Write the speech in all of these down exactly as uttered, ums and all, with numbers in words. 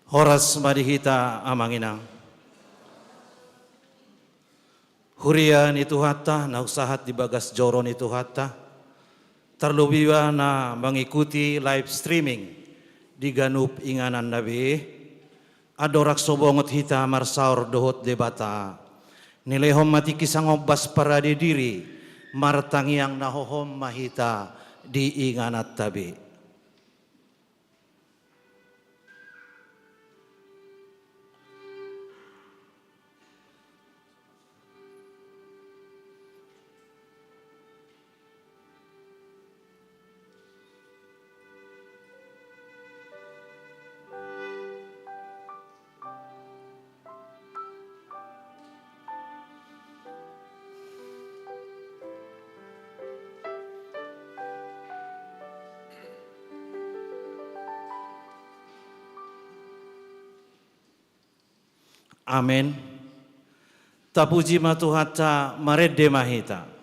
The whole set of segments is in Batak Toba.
Horas ma di hita amang inang. Huria ni Tuhanta na husahat di bagas joro ni Tuhanta, tarlobi ma na mangikuti live streaming di ganup ingananna be. Andorang so bongot hita marsaor dohot Debata, nilehon ma tingki sangombas parade diri, martangiang na hohom ma hita di ingananta be. Amen. Tapuji ma Tuhanta, marende ma hita.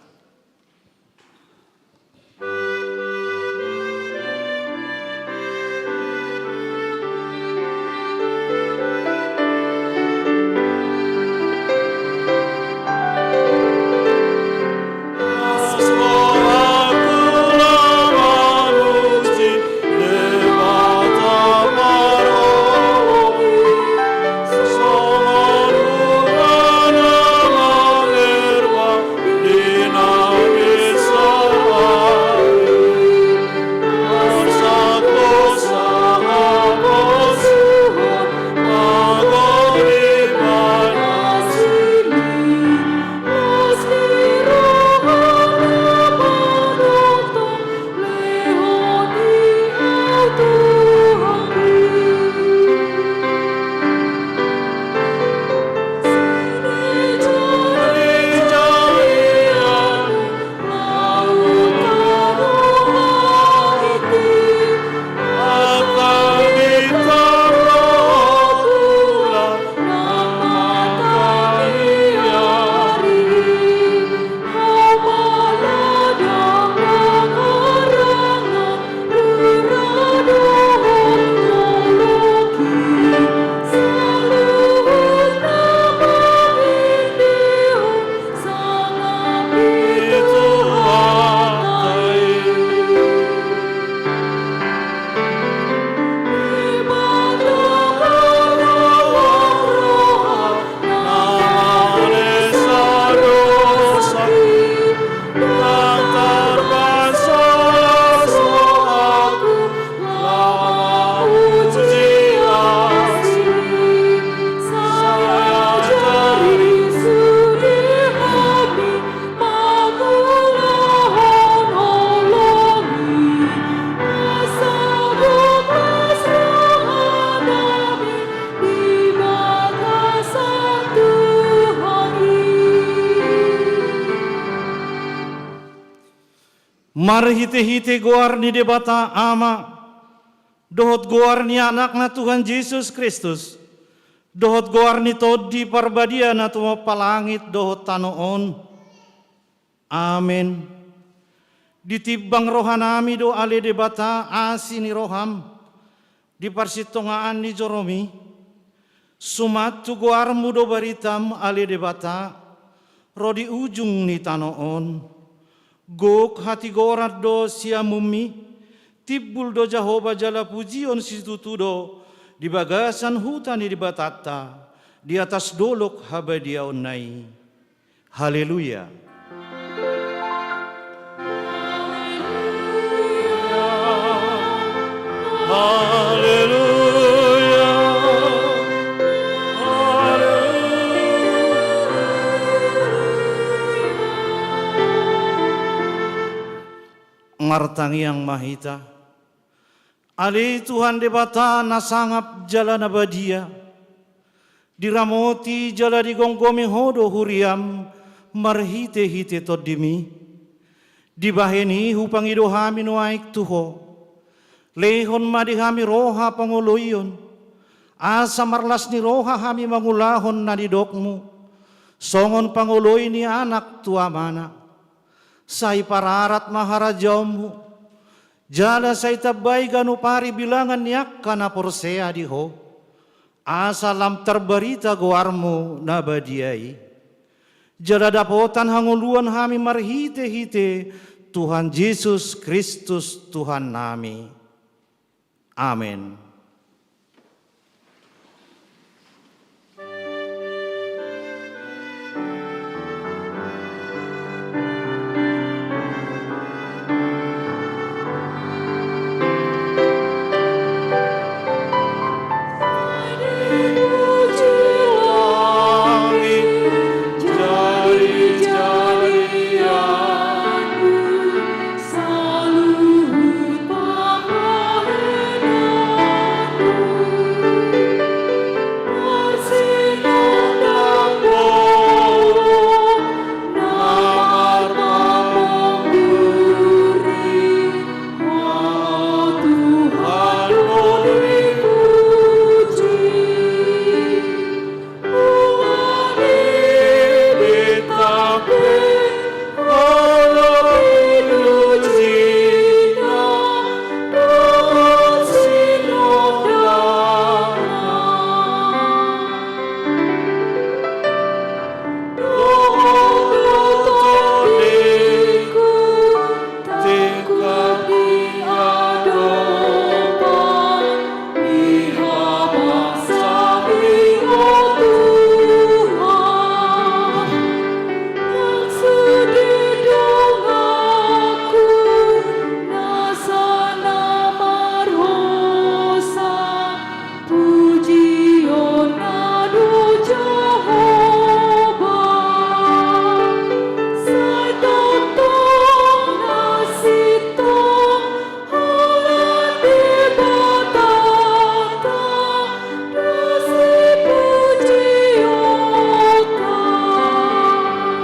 Marhitehite goar ni Debata Ama, dohot goar ni Anakna Tuhan Jesus Kristus, dohot goar ni Tondi Parbadia na tumompa langit dohot tano on. Amen. Ditimbang rohanami do ale Debata asi ni roham, di parsitongaan ni joromi. Suman tu goarmu do baritam ale Debata, ro di ujung ni tano on. Gok hatigoran do siamunmi, timbul do Jahowa jala pujion situtu do di bagasan huta ni Debatanta, di atas dolok habadiaonna i. Haleluya. Haleluya. Haleluya. Martangiang ma hita. Ale Tuhan Debata na sangap jala na badia, diramoti jala digomgomi Ho do huriam marhitehite Tondimi. Dibahen i hupangido hami nuaeng tu Ho. Lehon ma di hami roha pangoloion, asa marlas ni roha hami mangulahon na nidokmu, songon pangoloi ni anak tu amana. Sai pararat ma harajaonmu, jala sai tambai ganup ari bilangan ni angka na porsea di Ho. Asa lam tarbarita goarmu na badia i, jala dapotan hangoluan hami marhite-hite Tuhan Jesus Kristus Tuhan nami. Amen.